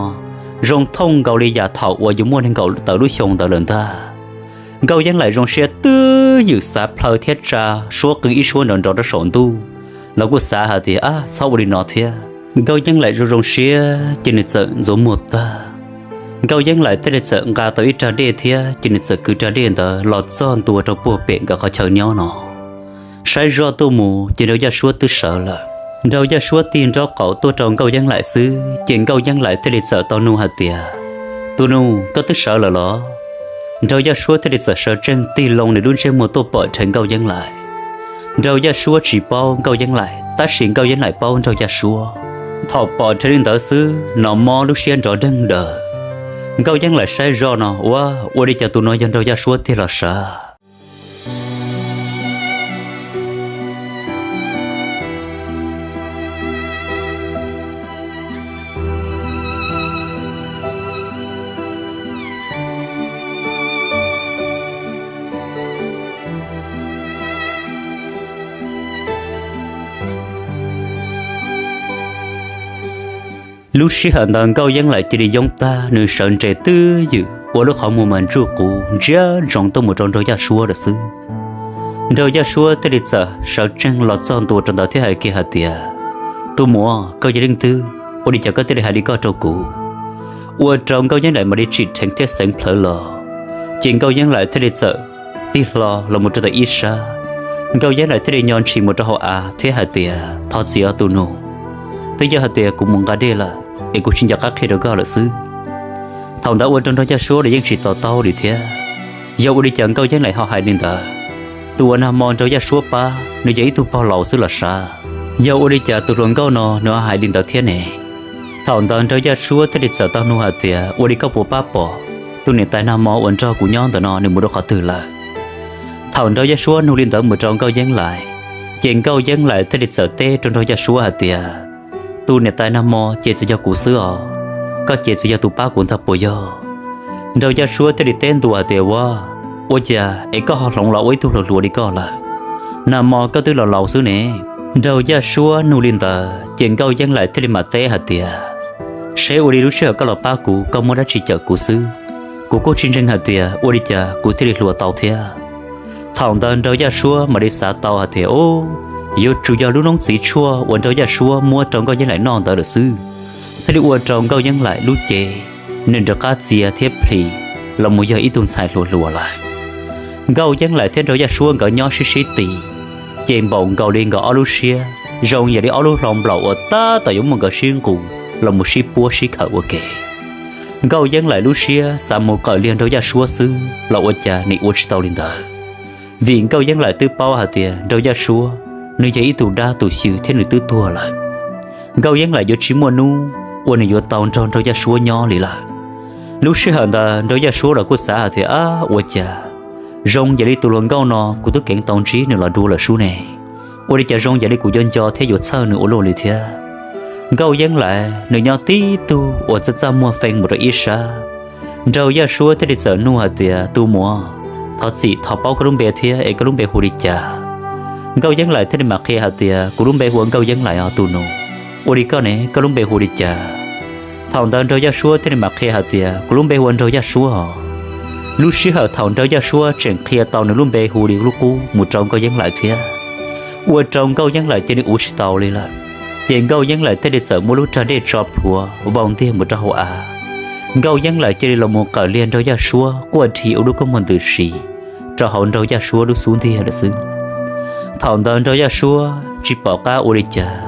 zoo thooj nkaus li yam thaum uas yus muaj nees nkaum tawm lub xyoo ntawd lawm ntag. Nkauj Yeeb Laim zoo siab twb ywm xav plhaw thiab tsa suab qw ib suab nrov nrov rau saum ntuj los kuj xav hais tias, Ab, txhob ua li no thiab. Nkauj Yeeb Laim zoo zoo siab ces nws txawm ntxuav muag tag. Nkauj Yeeb Laim thiaj li txawm nqa tau ib rag dej thiab ces nws txawm kwv rag dej ntawd los txog ntua rau puag pem nkawd qhov chaw nyob no. Saib zoj tuaj mus ces Nraug Yaj Suab twb sawv lawm. Nraug Yaj Suab tig nraub qaum tuaj rau Nkauj Yeeb Laim xwb ces Nkauj Yeeb Laim thiaj li txawm tau nug hais tias, Tus nus, koj twb sawv lawm los? Nraug Yaj Suab thiaj li txawm sawv tsees tig loo nws lub ntsej muag tuaj pom rhe Nkauj Yeeb Laim. Nraug Yaj Suab tsis paub Nkauj Yeeb Laim tab sis Nkauj Yeeb Laim paub Nraug Yaj Suab. Thaum pom rhe li ntawd xwb no mob lub siab nrov deeg daws. Nkauj Yeeb Laim saib zoj no, Ua, ua li cas tus no yog Nraug Yaj Suab tiag los sav? Lub sij hawm ntawd Nkauj Yeeb Laim cia li yoob tag, nws sawv ntsees twb ywm ua lub qhov muag mas ntsuj quv ntsia ntsoov tuaj mus rau Nraug Yaj Suab lawm xwb. Nraug Yaj Suab thiaj li txawm sawv tsees los txog ntua rau ntawd thiab hais kiag hais tias, Tus muam, koj yog leej twg? Ua li cas koj thiaj li hais li koj rau kuv? Ua rau Nkauj Yeeb Laim mam li tsim dheev thiab xeev plawv los. Ces Nkauj Yeeb Laim thiaj li txawm tig hlo los mus rau tom ib sab. Nkauj Yeeb Laim thiaj li nyo ntshis mus rau hauv av thiab hais tias, Thov txim os tus nus, twb yog hais tias kuv mus nqa dej lawm es kuv tsis nco qab qhia rau koj lawm xwb. Thaum ntawd ua rau Nraug Yaj Suab los yeej tsis to taub li thiab. Yog ua li cas Nkauj Yeeb Laim ho hais li ntawd? Tus uas nag hmo Nraug Yaj Suab pab nws yog ib tug pog laus xwb los sav. Yog ua li cas tus hluas nkauj no nws ho hais li ntawd thiab ne? Thaum ntawd Nraug Yaj Suab thiaj li txawm tau nug hais tias, Ua li koj puas pab pom tus niam tais nag hmo uas nrog kuv nyob ntawm no nws mus rau qhov twg lawm? Thaum Nraug Yaj Suab nug li ntawd mus rau Nkauj Yeeb Laim, ces Nkauj Yeeb Laim thiaj li txawm teb rau Nraug Yaj Suab hais tias, Tus niam tais nag hmo ces txawm yog kuv xwb os, koj ces txawm yog tus pab kuv ntag puas yog? Nraug Yaj Suab thiaj li teb ntua hais tias, Ua, ua cas es koj ho hloov los ua ib tug hluas hluas li koj lawm? Nag hmo koj twb los laus xwb ne. Nraug Yaj Suab nug li ntawd ces Nkauj Yeeb Laim thiaj li mam teb hais tias, Seb ua li lub sij hawm koj los pab kuv, koj muab dab tsi cawm kuv xwb? Kuv kuj tsis ntseeg hais tias ua li cas kuv thiaj li hluas tau thiab. Thaum ntawd Nraug Yaj Suab mam li xav tau hais tias, Ub, yuav tsum yog lub noob txiv tshuaj uas Nraug Yaj Suab muab rau Nkauj Yeeb Laim noj ntawd lawm xwb, thiaj li ua rau Nkauj Yeeb Laim lub cev nws rov qab txias thiab plhis los mus yog ib tug ntxhais hluas hluas lawm. Nkauj Yeeb Laim thiab Nraug Yaj Suab nkawd nyob sib sib tis, ces npaum nkaus li nkawd ob lub siab zoo yam li ob lub hlau nplaum uas tab tom yuav muaj nkawd sib nqus los mus sib puab sib khawm ua ke. Nkauj Yeeb Laim lub siab xav mus qawm liag Nraug Yaj Suab xwb los ua cas nim ua tsis tau li ntawd, vim Nkauj Yeeb Laim twb paub hais tias Nraug Yaj Suab nws yog ib tug dab tus xyw thiab nws twb tuag lawm. Nkauj Yeeb Laim yuav tsis muaj hnub uas nws yuav tau nrog Nraug Yaj Suab nyob li lawm. Lub sij hawm ntawd Nraug Yaj Suab los kuj xav hais tias, Ab, ua cas zoo yam li tus hluas nkauj no kuv twb keev tau ntsib nws los dua lawm sub ne, ua li cas zoo yam li kuv yuav nco thiab yuav txhawj nws ua luaj li thiab. Nkauj Yeeb Laim nws nyob tib tug uas txaj txaj muag feej mus rau ib sab. Nraug Yaj Suab thiaj li txawm nug hais tias, Tus muam, thov txim, thov paub koj lub npe thiab es koj lub npe hu li cas? Nkauj Yeeb Laim thiaj li mam qhia hais tias, Kuv lub npe hu ua Nkauj Yeeb Laim os tus nus. Ua li koj ne, koj lub npe hu li cas? Thaum ntawd Nraug Yaj Suab thiaj li mam qhia hais tias, Kuv lub npe hu ua Nraug Yaj Suab os. Lub sij hawm thaum Nraug Yaj Suab tseem qhia tau nws lub npe hu li lub qub mus rau Nkauj Yeeb Laim thiab, ua rau Nkauj Yeeb Laim cia li uv tsis tau li lawm. Ces Nkauj Yeeb Laim thiaj li txawm muab lub rag dej tso plhuav vau ntiag mus rau hauv av. Nkauj Yeeb Laim cia li los mus qawm liag Nraug Yaj Suab quaj dhi ua lub kua muag ntws si rau hauv Nraug Yaj Suab lub xub ntiag lawm xwb. Thaum ntawd Nraug Yaj Suab tsis pom qab ua li cas,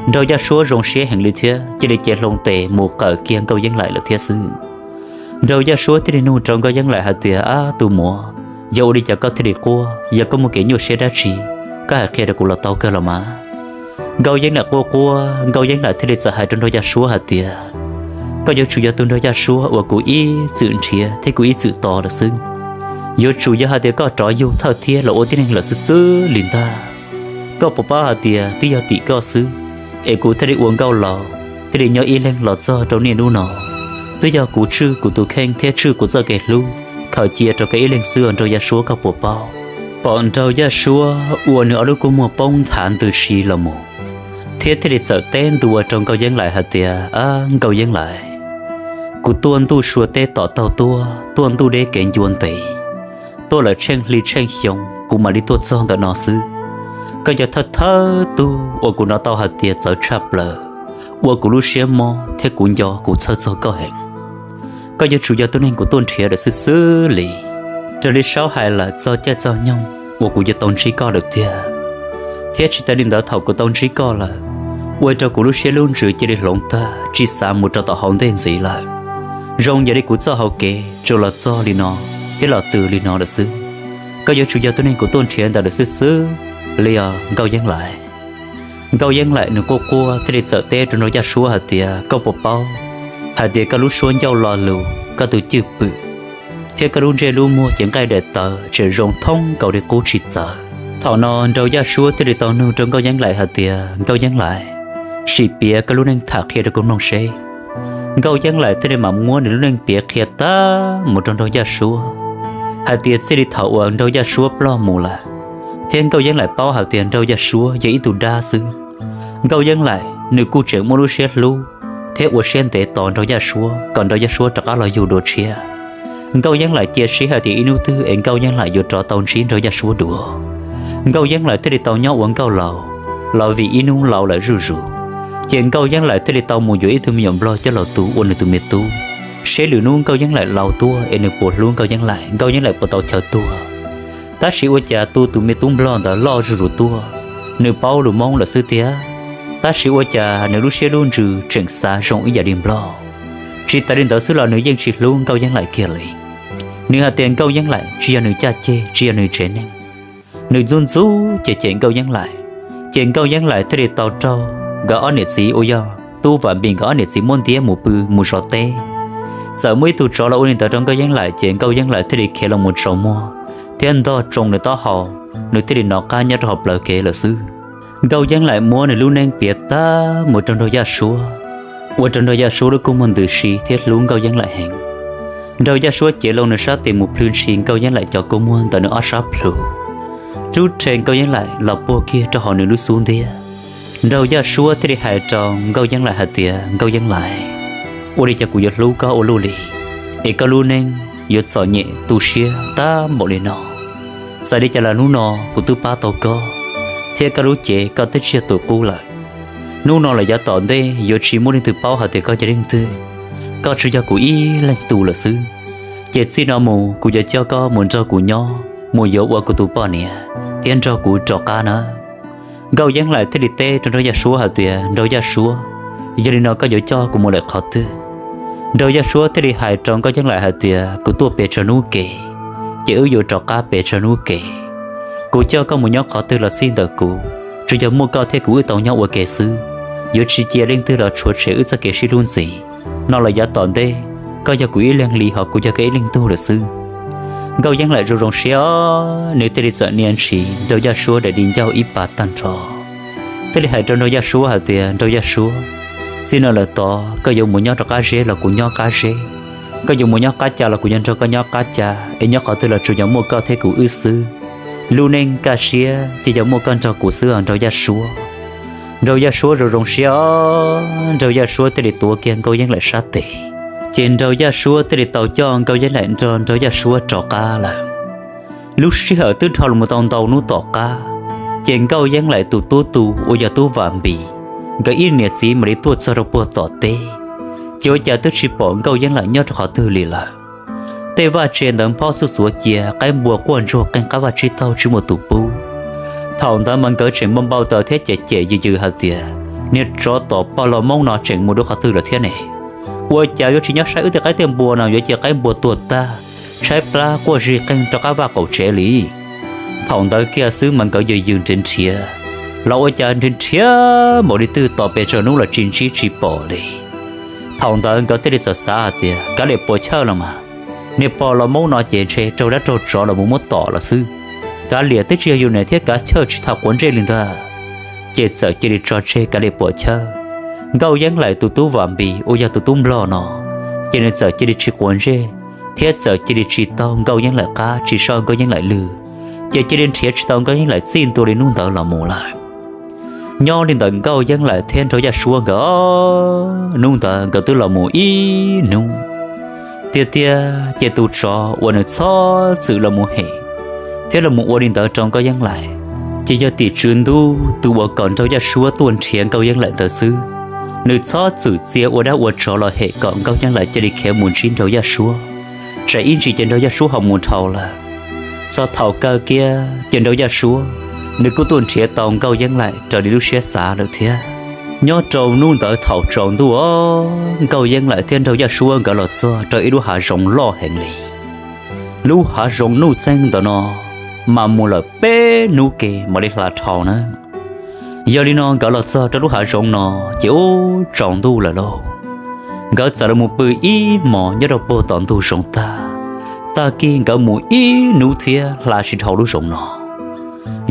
Nraug Yaj Suab zoo siab heev li thiab cia li cev hlo tes mus qawm kiag Nkauj Yeeb Laim lawm thiab xwb. Nraug Yaj Suab thiaj li nug rau Nkauj Yeeb Laim hais tias, Ab tus muam, Yog ua li cas koj thiaj li quaj? Yog koj muaj kev nyuaj siab dab tsi, koj hais qhia rau kuv los tau kawg los mas. Nkauj Yeeb Laim quaj quaj, Nkauj Yeeb Laim thiaj li txawm hais rau Nraug Yaj Suab hais tias, koj yuav tsum yog tus Nraug Yaj Suab uas kuv ib txwm nrhiav thiab kuv ib txwm tos lawm xwb. Yuav tsum yog hais tias koj rov yug thawj thiab los ua tib neeg lawm xwb xwb li ntag. Koj puas paub hais tias twb yog tim koj xwb es kuv thiaj li ua nkauj laus, thiaj li nyob ib leeg los txog rau niaj hnub no. Twb yog kuv tswj kuv tus kheej thiab tswj kuv txoj kev hlub khaws cia rau koj ib leeg xwb os Nraug Yaj Suab, koj puas paub? Pom Nraug Yaj Suab ua nws ob lub kua muag poob nthav ntws si los mus, thiab thiaj li txawm teb ntua rau Nkauj Yeeb Laim hais tias, Ab, Nkauj Yeeb Laim, kuv tuaj ntuj sua teb tom taug tuaj, tuaj ntuj deb kev ncua ntev, tuaj lawm tsheej hli tsheej xyoo kuv mam li tuaj txog ntawm no xwb. Koj yog thawj thawj tug uas kuv hnov tau hais tias txawv tshaj plaws, ua kuv lub siab mob thiab kuv nco kuv txhawj txog koj heev. Koj yuav tsum yog tus neeg kuv tuaj nrhiav lawm xwb xwb li. Raws li Saub hais lawm, txog caij txog nyoog uas kuv yuav tau ntsib koj lawm tiag. Thiab tsis tas li ntawd, thaum kuv tau ntsib koj lawm, ua rau kuv lub siab lub ntsws cia li hloov tag tsis xav mus rau tom hauv ntej ntxiv lawm. Zoo yog li kuv txoj hauv kev tsuas los txog li no thiab los tws li no lawm xwb. Koj yuav tsum yog tus neeg kuv tuaj nrhiav ntawd lawm xwb xwb li os Nkauj Yeeb Laim. Nkauj Yeeb Laim nws quaj quaj thiaj li txawm teb rau Nraug Yaj Suab hais tias, koj puas paub hais tias koj lub suab ncauj lo lus, koj tus cwj pwm thiab koj lub ntsej lub muag ces nqaij daim tawv tseem zoo thoob nkaus li qub tsis txawv. Thaum no Nraug Yaj Suab thiaj li tau nug rau Nkauj Yeeb Laim hais tias, Nkauj Yeeb Laim, sim piav koj lub neej tham qhia rau kuv mloog seb. Nkauj Yeeb Laim thiaj li mam muab nws lub neej piav qhia tag mus rau Nraug Yaj Suab, hais tias txij li thaum uas Nraug Yaj Suab ploj mus lawm, thiab Nkauj Yeeb Laim paub hais tias Nraug Yaj Suab yog ib tug dab xwb. Nkauj Yeeb Laim nws kuj tseem muaj lub siab hlub thiab ua siab ntev tos Nraug Yaj Suab kom Nraug Yaj Suab rov qab los yug dua tshiab. Nkauj Yeeb Laim cia siab hais tias ib hnub twg es Nkauj Yeeb Laim yuav rov tau ntsib Nraug Yaj Suab dua. Nkauj Yeeb Laim thiaj li tau nyob ua nkauj laus los vim ib hnub laus lawm zuj zus, ces Nkauj Yeeb Laim thiaj li tau mus yuav ib tug me nyuam nplog coj los tu ua nws tus me tub, seb lwm hnub Nkauj Yeeb Laim laus tuaj es nws puas hlub Nkauj Yeeb Laim, Nkauj Yeeb Laim puas tau chaw tuag. Tab sis ua cas tu tus me tub nplog ntawd loj zuj zus tuaj, nws paub lus Hmoob lawm xwb tiag, tab sis ua cas nws lub siab lub ntsws tseem xav zoo ib yam li nplog. Tsis tas li ntawd xwb los nws yeej tsis hlub Nkauj Yeeb Laim kiag li. Nws hais tias Nkauj Yeeb Laim tsis yog nws caj ceg, tsis yog nws tsev neeg. Nws ntxub ntxub cem cem Nkauj Yeeb Laim, ces Nkauj Yeeb Laim thiaj li tau raug nkawd ob niam txiv uas yog Tub Vam Npis nkawd ob niam txiv muab ntiab mus pw mus zov teb. Txawm muaj ib tug tsov los ua li ntawd rau Nkauj Yeeb Laim, ces Nkauj Yeeb Laim thiaj li khiav los mus tsaus muag thiab ntog tsoo nws taub hau, nws thiaj li hnov qab nyob rau hauv plawv kev lawm xwb. Nkauj Yeeb Laim muab nws lub neej piav tag mus rau Nraug Yaj Suab, ua rau Nraug Yaj Suab lub kua muag ntws si thiab hlub Nkauj Yeeb Laim heev. Nraug Yaj Suab cev loo nws sab tes mus plhws ntshis Nkauj Yeeb Laim cov kua muag ntawm nws ob sab plhu, rub rhe Nkauj Yeeb Laim los puag kiag rau hauv nws lub xub ntiag. Nraug Yaj Suab thiaj li hais rau Nkauj Yeeb Laim hais tias, Nkauj Yeeb Laim, ua li cas kuv yuav hlub koj ua luaj li, es koj lub neej yuav txom nyem tu siab tag npaum li no? Txawm li cas los hnub no kuv twb pab tau koj, thiab koj lub cev koj twb tsis yog tus qub lawm. Hnub no lawm yav tom ntej yuav tsis muaj leej twg paub hais tias koj yog leej twg, koj tsuas yog kuv ib leeg tug lawm xwb. Ces txij no mus kuv yuav coj koj mus nrog kuv nyob, mus yuav ua kuv tus poj niam, thiab nrog kuv rov qab na. Nkauj Yeeb Laim thiaj li teb rau Nraug Yaj Suab hais tias, Nraug Yaj Suab, yog li no koj yuav coj kuv mus lawm qhov twg? Nraug Yaj Suab thiaj li hais rau Nkauj Yeeb Laim hais tias, kuv tuaj pes tsawg hnub kev, ces wb yuav rov qab pes tsawg hnub kev. Kuv coj koj mus nyob qhov twg los xij ntawm kuv, tsuas yog muaj koj thiab kuv wb tau nyob ua ke xwb, yuav tsis cia leej twg los tshuav tshem wb txoj kev sib hlub ntxiv. No lawm yav tom ntej, koj yog kuv ib leeg li hos kuv yog koj ib leeg tug lawm xwb. Nkauj Yeeb Laim zoo zoo siab os, nws thiaj li txawm nias ntshis Nraug Yaj Suab daim di ncauj ib pas tag nrho, thiaj li hais rau Nraug Yaj Suab hais tias, Nraug Yaj Suab, txij no lawm tod koj yuav mus nyob rov qab Zeb los kuv nyob qab Zeb, koj yuav mus nyob qab Ca los kuv yuav nrog koj nyob qab Ca, es nyob qhov twg los tsuas yog muaj koj thiab kuv wb xwb. Lub neej kaj siab ces yog muaj koj nrog kuv xwb os Nraug Yaj Suab. Nraug Yaj Suab zoo zoo siab os, Nraug Yaj Suab thiaj li tuav kiag Nkauj Yeeb Laim sab tes, ces Nraug Yaj Suab thiaj li tau coj Nkauj Yeeb Laim nrog Nraug Yaj Suab rov qab lawm. Lub sij hawm twb dhau los tau ntau hnub tom qab, ces Nkauj Yeeb Laim tus tub tu uas yog Tub Vam Npis, nkawd ib niam txiv mam li tuaj txog rau puag tom teb, ces ua cas twb tsis pom Nkauj Yeeb Laim nyob rau qhov twg li lawm. Tej vaj tse ntawd nphob xuj xuav cia, qaib npua quaj ntsuag qeej qab vaj tsib taug tsis muaj tus pub. Thaum ntawd mas nkawd tseem npau npau taws thiab cem cem yws yws hais tias, niag tsov tom pog laus Hmoob no tseem mus dua qhov twg lawm thiab ne? Ua cas yuav tsis nyob saib wb tej qaib tej npua no, yuav cia qaib npua tuag tag, tshaib plab quaj zig qeeg rov qab vaj qaum tsev li. Thaum ntawd kiag xwb mas nkawd yws yws nrhiav nrhiav, los ua cas nrhiav nrhiav npaum li twg tos pes tsawg hnub los tsis ntsib tsis pom li. Thaum ntawd nkawd thiaj li txawm xav hais tias kav liam puas chawj los mas, niag pog los maub no ces ntshe raug dab raug tsov los mus muab tom lawm xwb. Kav liam twb tsis yog yus niam thiab kav chawj tsis tham quav ntsej li ntag. Ces txawm cia li tso tseg kav liam puas chawj. Nkauj Yeeb Laim tus tub Vam Npis uas yog tus tub nplog no, ces nws txawm cia li tsis quav ntsej, thiab txawm cia li tsis taug Nkauj Yeeb Laim qab tsis soj Nkauj Yeeb Laim lwg, ces cia li nrhiav tsis tau Nkauj Yeeb Laim txij ntua li hnub ntawd los mus lawm. Nyob li ntawm Nkauj Yeeb Laim thiab Nraug Yaj Suab nkawd os, hnub ntawd nkawd twb los mus ib hnub. Tiag tiag ces tus tsov uas nws txhob txwm los mus hem thiab los mus ua li ntawd rau Nkauj Yeeb Laim, ces yog tim tswv ntuj tus uas kom Nraug Yaj Suab tuaj nrhiav Nkauj Yeeb Laim ntawd xwb. Nws txhob txwm txia ua dab ua tsov los hem kom Nkauj Yeeb Laim cia li khiav mus ntsib Nraug Yaj Suab, tsam ib ntsis ces Nraug Yaj Suab ho mus dhau lawm. Txog thaum kawg kiag ces Nraug Yaj Suab nws kuj tuaj nrhiav tau Nkauj Yeeb Laim raws li lub siab xav lawm thiab. Nyob rau hnub ntawd thaum tsaus ntuj os, Nkauj Yeeb Laim thiab Nraug Yaj Suab nkawd los txog rau ib lub hav zoov loj heev li. Lub hav zoov nuj txeeg ntawm no mas mus lawm peb hnub ke mam li hla dhau na. Yog li no nkawd los txog rau lub hav zoov no ces ub tsaus ntuj lawm lauj. Nkawd txawm los mus pw ib hmos nyob rau puag tom ntug zoov tag, tag kis nkawd mus ib hnub thiab hla tsis dhau lub zoov no.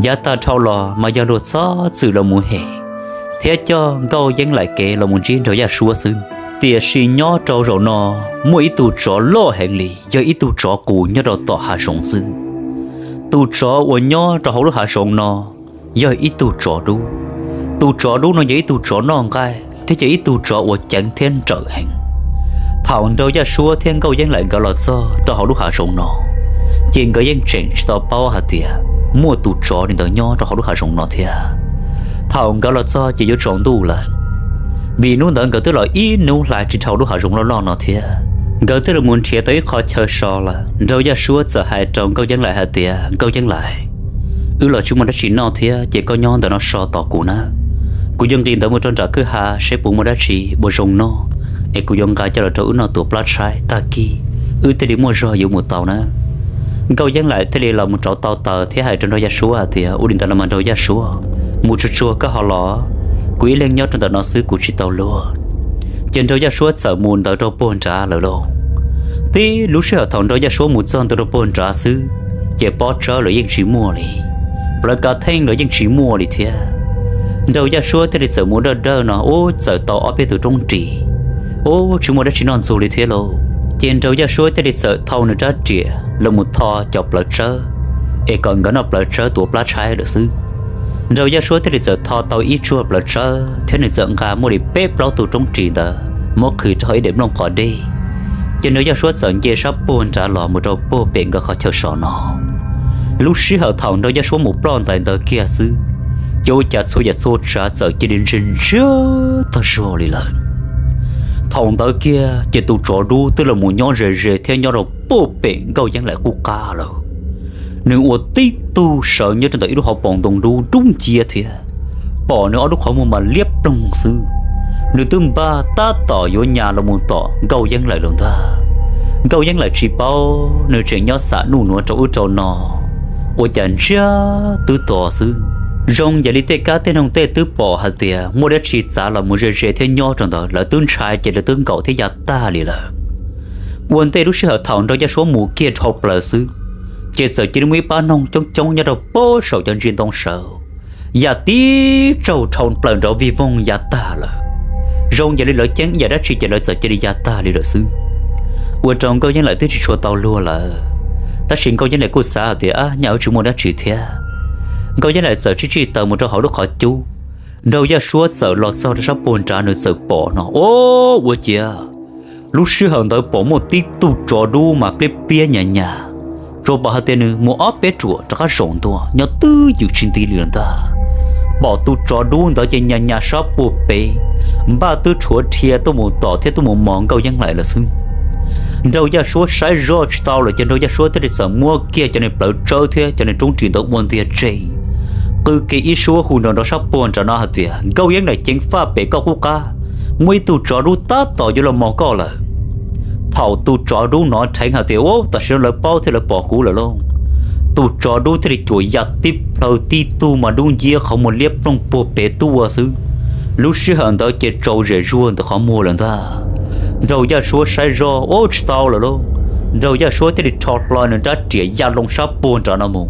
Yav tag dhau los mas yog luag txhob txwm los mus hem thiab coj Nkauj Yeeb Laim kev los mus ntsib Nraug Yaj Suab xwb. Tiam sis nyob rau zaum no muaj ib tug tsov loj heev li, yog ib tug tsov qus nyob rau tom hav zoov xwb. Tus tsov uas nyob rau hauv lub hav zoov no yog ib tug tsov dub. Tus tsov dub no yog ib tug tsov noj nqaij thiab yog ib tug tsov uas ceev thiab nrawm heev. Thaum Nraug Yaj Suab thiab Nkauj Yeeb Laim nkawd los txog rau hauv lub hav zoov no, ces nkawd yeej tseem tsis tau paub hais tias muaj tus tsov li ntawd nyob rau hauv lub hav zoov no thiab. Thaum nkawd los txog ces yuav tsaus ntuj lawm, vim hnub ntawd nkawd twb los ib hnub hla tsis dhau lub hav zoov loj loj no thiab. Nkawd twb los mus nrhiav tau ib qho chaw so lawm, Nraug Yaj Suab txawm hais rau Nkauj Yeeb Laim hais tias, Nkauj Yeeb Laim, wb los tsis muaj dab tsi noj thiab ces koj nyob ntawm no so tos kuv na. Kuv yuav nqis ntawd mus rau nram kwj ha saib puas muaj dab tsi ua zoo noj, es kuv yuav nqa coj los rau wb noj tuav plab tshaib, tag kis wb thiaj li muaj zog yuav mus tau na. Nkauj Yeeb Laim thiaj li los mus rauv tau taws thiab hais rau Nraug Yaj Suab hais tias, Ua li ntawd los mas Nraug Yaj Suab, mus tsuag tsuag koj ho los, kuv ib leeg nyob rau ntawm no xwb kuv tsis tau luag. Ces Nraug Yaj Suab txawm mus ntawd rau puag nrad lawm lauj. Tib lub sij hawm thaum Nraug Yaj Suab mus txog ntawd rau puag nrad xwb, ces pob tsawb los yeej tsis muaj li, plawv kav theej los yeej tsis muaj li thiab. Nraug Yaj Suab thiaj li txawm mus dawj dawj no ub txawm tau ob peb tus roob ris, ub tsis muaj dab tsi noj ntxuag li thiab lauj. Ces Nraug Yaj Suab thiaj li txawm thau nws rab riam los mus tho cov plawv tsawb, es kom nkawd noj plawv tsawb tuav plab tshaib lawm xwb. Nraug Yaj Suab thiaj li txawm tho tau ib tsuag plawv tsawb thiab nws txawm nqa muaj li peb plaub tug roob ris ntawd muab qhwv rau hauv ib daim nplooj qos dej. Ces Nraug Yaj Suab txawm nce sab puag nrad los mus rau puag pem nkawd qhov chaw so no. Lub sij hawm thaum Nraug Yaj Suab mus ploj ntais ntawd kiag xwb, ces ua cas txhua yam txhua tsav txawm cia li ntsia ntsia tag zog li lawm. Thaum ntawd kiag ces tus tsov dub twb los mus nyob ze ze thiab nyob rau puag pem Nkauj Yeeb Laim qub qab lawm. Nws ua tib tug sawv nyob rau ntawm ib lub hauv paus ntoo dub dub nciab thiab, pom nws ob lub qhov muag mas liab ploog xwb. Nws twb npaj tab tom yuav nyas los mus tom Nkauj Yeeb Laim lawm ntag. Nkauj Yeeb Laim tsis paub, nws tseem nyob xam nuj nuav rau ub rau no, ua cas ntsiag twb to xwb. Zoo yam li tej kab tej noog tej twb pom hais tias muaj dab tsi txav los mus ze ze thiab nyob rau ntawd, lawv twb ntshai ces lawv twb nkaum thiab ya tag li lawm. Ua ntej lub sij hawm thaum Nraug Yaj Suab mus kiag dhau plaws xwb, ces txawm cia li muaj ib pab noog coob coob nyob rau puag saum cov ntsis ntoo sawv, ya tib tsaug dhau plaws nrov vig voog ya tag lawm. Zoo yam li lawv ceeb ib yam dab tsi ces lawv txawm cia li ya tag li lawm xwb. Ua rau Nkauj Yeeb Laim twb tsis tshua tau luag lawm, tab sis Nkauj Yeeb Laim kuj xav hais tias, Ab, nyaj wb tsis muaj dab tsi thiab. Nkauj Yeeb Laim txawm tsij tsij taws mus rau hauv lub qhov cub. Nraug Yaj Suab txawm los txog rau sab puag nrad, nws txawm pom no, o, ua ciav lub sij hawm ntawd pom muaj tib tug tsov dub mas pliab pliab nyas nyas, tsuas pom hais tias nws mus ob peb ruam rov qab zaum ntua nyob twj ywm tsis nti li lawm ntag. Pom tus tsov dub ntawd ces nyas nyas sab puag pem, npaj twb rhuav dhia tuaj mus tom thiab tuaj mus mos Nkauj Yeeb Laim lawm xwb. Nraug Yaj Suab saib zoj tsis tau lawm ces Nraug Yaj Suab thiaj li txawm muab kiag cov niag plawv tsawb thiab cov niag roob ris ntawd ua ntiag tseg, qw kiag ib suab hu nrov nrov sab puag nram no hais tias, Nkauj Yeeb Laim ceev faj pem koj qub qab, muaj ib tug tsov dub tab tom yuav los mos koj lawm. Thaum tus tsov dub hnov dheev hais tias, Ub, tam sim no lawv paub thiab lawv pom kuv lawm lauj, tus tsov dub thiaj li cuam ya tib plhaw tib tug mas dub nciab qhov muag liab ploog puag pem tuaj xwb. Lub sij hawm ntawd ces tsaus zem zuag ntawm qhov muag lawm ntag. Nraug Yaj Suab saib zoj, Ub, tsis tau lawm lauj. Nraug Yaj Suab thiaj li rho hlo nws rab riam ya loo sab puag nram no mus.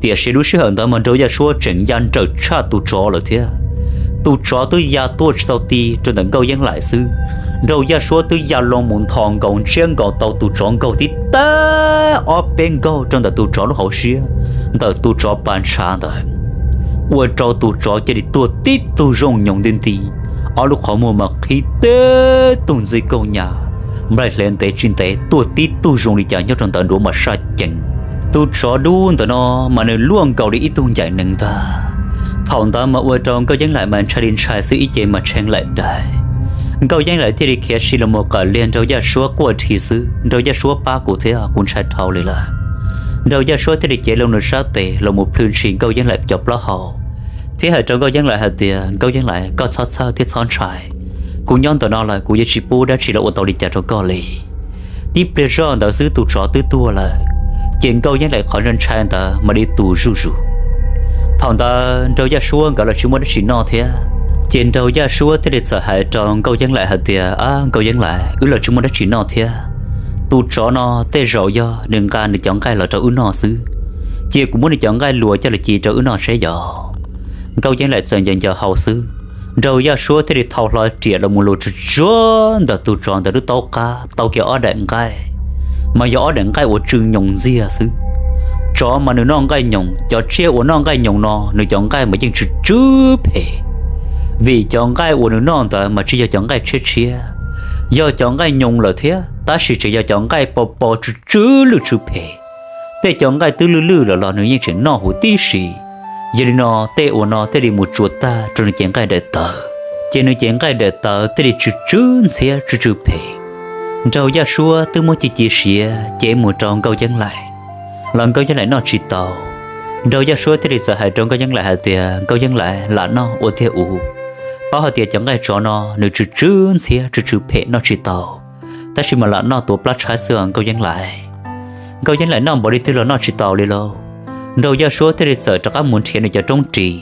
Tiam sis lub sij hawm ntawd mas Nraug Yaj Suab tseem ya nrawm tshaj tus tsov lawm thiab. Tus tsov twb ya tuaj tsis tau ti rau ntawm Nkauj Yeeb Laim xwb, Nraug Yaj Suab twb ya loo mus nthos nkaus ntsiab nkaus tau tus tsov nkaug tib tag ob peb nkaug rau ntawm tus tsov lub hauv siab, ntawm tus tsov pas ntshav ntawd, ua rau tus tsov cia li tuaj tib tug zoo nyoos nti nti, ob lub qhov muag mas qhib tib tug ntxij kaug nyas, nplaig hle ntev tsis ntev tuaj tib tug zoo li cas nyob rau ntawd nruav mas saj ceev. Tus tsov dub ntawm no mas nws luaj nkaus li ib tug ncaim nees ntag. Thaum ntawd mas ua rau Nkauj Yeeb Laim mas ntshai li ntshai xwb ib ce mas tshee laim daim. Nkauj Yeeb Laim thiaj li khiav si los mus qawm liag Nraug Yaj Suab quaj dhi xwb, Nraug Yaj Suab pab kuv thiab, kuv ntshai dhau li lawm. Nraug Yaj Suab thiaj li cev loo nws sab tes los mus plhws ntshis Nkauj Yeeb Laim cov plaub hau, thiab hais rau Nkauj Yeeb Laim hais tias, Nkauj Yeeb Laim, koj txhob txhawj thiab txhob ntshai. Kuv nyob ntawm no lawm kuv yuav tsis pub dab tsi los ua tau li cas rau koj li. Tib pliag zoj ntawd xwb tus tsov twb tuag lawm, ces Nkauj Yeeb Laim qhov ntshai ntshai ntawd mam li tu zuj zus. Thaum ntawd Nraug Yaj Suab nkawd los tsis muaj dab tsi noj thiab, ces Nraug Yaj Suab thiaj li txawm hais rau Nkauj Yeeb Laim hais tias, Ab, Nkauj Yeeb Laim, wb los tsis muaj dab tsi noj thiab. Tus tsov no tej zaum yog nws nqa nws cov nqaij los rau wb noj xwb, cia kuv muab nws cov nqaij luas coj los ci rau wb noj seb yog. Nkauj Yeeb Laim txawm ncaws ncaws hau xwb, Nraug Yaj Suab thiaj li thau hlo riam los mus luas tsuag tsuag ntawm tus tsov ntawd lub taub qab tau kiag ob daim nqaij, mas yog ob daim nqaij uas tsw nyoos ntxiag xwb. Tsov mas nws noj nqaij nyoos, cov tsiaj uas noj nqaij nyoos no nws cov nqaij mas yeej tsw tsw phem, vim cov nqaij uas nws noj ntawd mas tsis yog cov nqaij tshiab tshiab, yog cov nqaij nyoos lawm thiab, tab sis tseem yog cov nqaij pos pos tsw tsw lwj tsw phem. Tej cov nqaij twb lwj lwj lawm los nws yeej tseem noj huv tib si. Yog li no tej uas no thiaj li mus tsuas tag rau nws cev nqaij daim tawv, ces nws cev nqaij daim tawv thiaj li tsw tsw ntxhiab tsw tsw phem. Nraug Yaj Suab twb muab ci ci siav cev mus rau Nkauj Yeeb Laim, los Nkauj Yeeb Laim noj tsis tau. Nraug Yaj Suab thiaj li txawm hais rau Nkauj Yeeb Laim hais tias, Nkauj Yeeb Laim, lam noj ua tiag us. Paub hais tias cov nqaij tsov no nws tsw tsw ntxhiab tsw tsw phem noj tsis tau, tab sis mas lam noj tuav plab tshaib xwb os Nkauj Yeeb Laim. Nkauj Yeeb Laim noj npaum li twg los noj tsis tau li lauj. Nraug Yaj Suab thiaj li txawm rov qab mus nrhiav nws cov roob ris.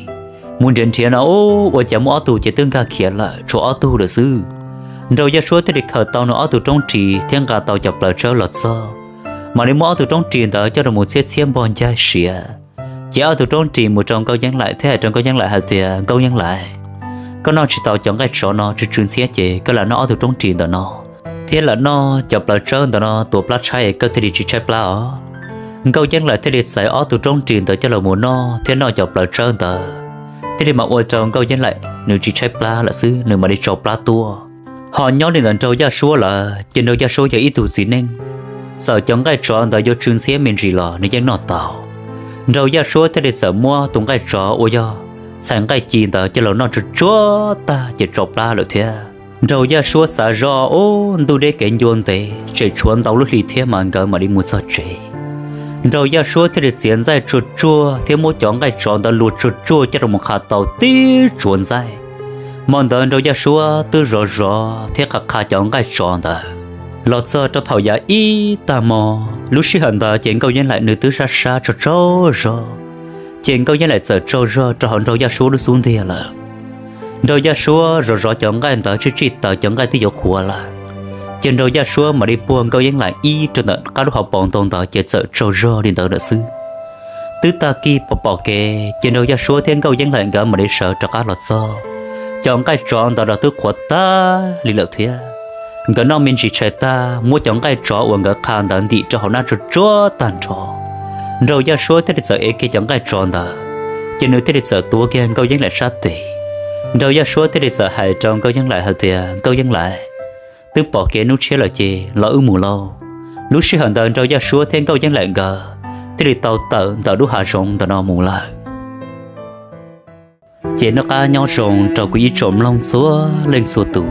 Mus nrhiav nrhiav no ub, ua cas muaj ob tug ces twb nkag khiav lawm, tshuav ob tug lawm xwb. Nraug Yaj Suab thiaj li khaws tau nws ob tug roob ris thiab nqa tau cov plaws tsawb los txog, mam li muab ob tug roob ris ntawd coj los mus txhiab txhiab npog ncaig siav. Ces ob tug roob ris mus rau Nkauj Yeeb Laim thiab hais rau Nkauj Yeeb Laim hais tias, Nkauj Yeeb Laim, koj noj tsis tau cov nqaij tsov no tsw tsw ntxhiab ces koj lam noj ob tug roob ris ntawm no, thiab lam noj cov plaws tsawb ntawm no tuav plab tshaib koj thiaj li tsis tshaib plab os. Nkauj Yeeb Laim thiaj li txais ob tug roob ris ntawd coj los mus noj thiab noj cov plaws tsawb ntawd, thiaj li mam ua rau Nkauj Yeeb Laim nws tsis tshaib plab lawm xwb, nws mam li tsau plab tuaj. Ho nyob li ntawm Nraug Yaj Suab lawm ces Nraug Yaj Suab yog ib tug txiv neej, txawm cov nqaij tsov ntawd yuav tsw ntxhiab me ntsis los nws yeej noj tau. Nraug Yaj Suab thiaj li txawm muab tus nqaij tsov uas yog txhais nqaij ci ntawd coj los noj tsuag tsuag tag ces tsau plab lawm thiab. Nraug Yaj Suab xav zoj ub, ntuj deb kev ncua ntev tseem tshuav ntau lub hli thiab mas nkawd mam li mus txog tsev. Nraug Yaj Suab thiaj li txiav ntxaij tsuag tsuag thiab muab cov nqaij tsov ntawd luas tsuag tsuag coj los qha tau tib tsuav ntxaij. Hmo ntawd Nraug Yaj Suab twb zov zov thiab qha qha cov nqaij tsov ntawd los txog rau thaum yav ib tag hmo. Lub sij hawm ntawd ces Nkauj Yeeb Laim nws twb sab sab tsaug tsaug zog, ces Nkauj Yeeb Laim txawm tsaug zog rau hauv Nraug Yaj Suab lub xub ntiag lawm. Nraug Yaj Suab zov zov cov nqaij ntawd tsij tsij taws cov nqaij twb yuav qhuav lawm, ces Nraug Yaj Suab mam li puag Nkauj Yeeb Laim ib rau ntawm qab lub hauv paus ntoo ntawd ces txawm tsaug zog li ntawd lawm xwb. Twb tag kis pom pom kev ces Nraug Yaj Suab thiab Nkauj Yeeb Laim nkawd mam li sawv rov qab los txog. Cov nqaij tsov ntawd los twb qhuav tag li lawm thiab. Nkawd noj me ntsis tshais tag muab cov nqaij tsov uas nkawd qha ntawd ntim rau hauv hnab tsuag tsuag tag nrho. Nraug Yaj Suab thiaj li txawm ev kiag cov nqaij tsov ntawd, ces nws thiaj li txawm tuav kiag Nkauj Yeeb Laim sab tes. Nraug Yaj Suab thiaj li txawm hais rau Nkauj Yeeb Laim hais tias, Nkauj Yeeb Laim, twb pom kev hnub tshiab lawm ces los wb mus lauj. Lub sij hawm ntawd Nraug Yaj Suab thiab Nkauj Yeeb Laim nkawd thiaj li tau tawm ntawm lub hav zoov ntawm no mus lawm. Ces noj qab nyob zoo rau kuv ib tsoom mloog txhua leej txhua tus,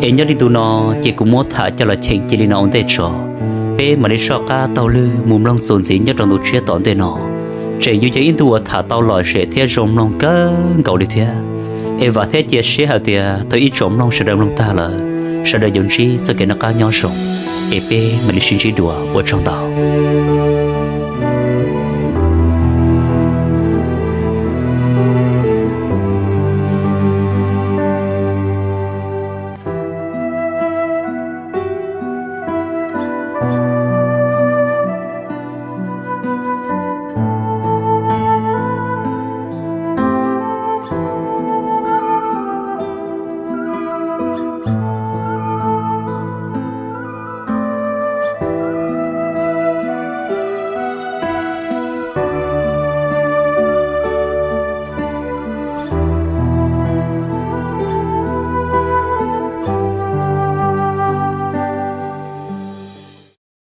es nyob li ntu no ces kuv muab tham coj los cheem cia li no ua ntej tso. Peb mam li soj qab taug lw mus mloog txuas ntxiv nyob rau ntu tshiab tom ntej no. Tseem yuav yog ib ntu uas tham tau lom zem thiab zoo mloog kawg nkaus li thiab. Es vam thiab cia siab hais tias thaum ib tsoom mloog sawv daws mloog tag lawm, sawv daws yuav ntsib txoj kev noj qab nyob zoo. es peb mam li sib ntsib dua, ua tsaug ntau.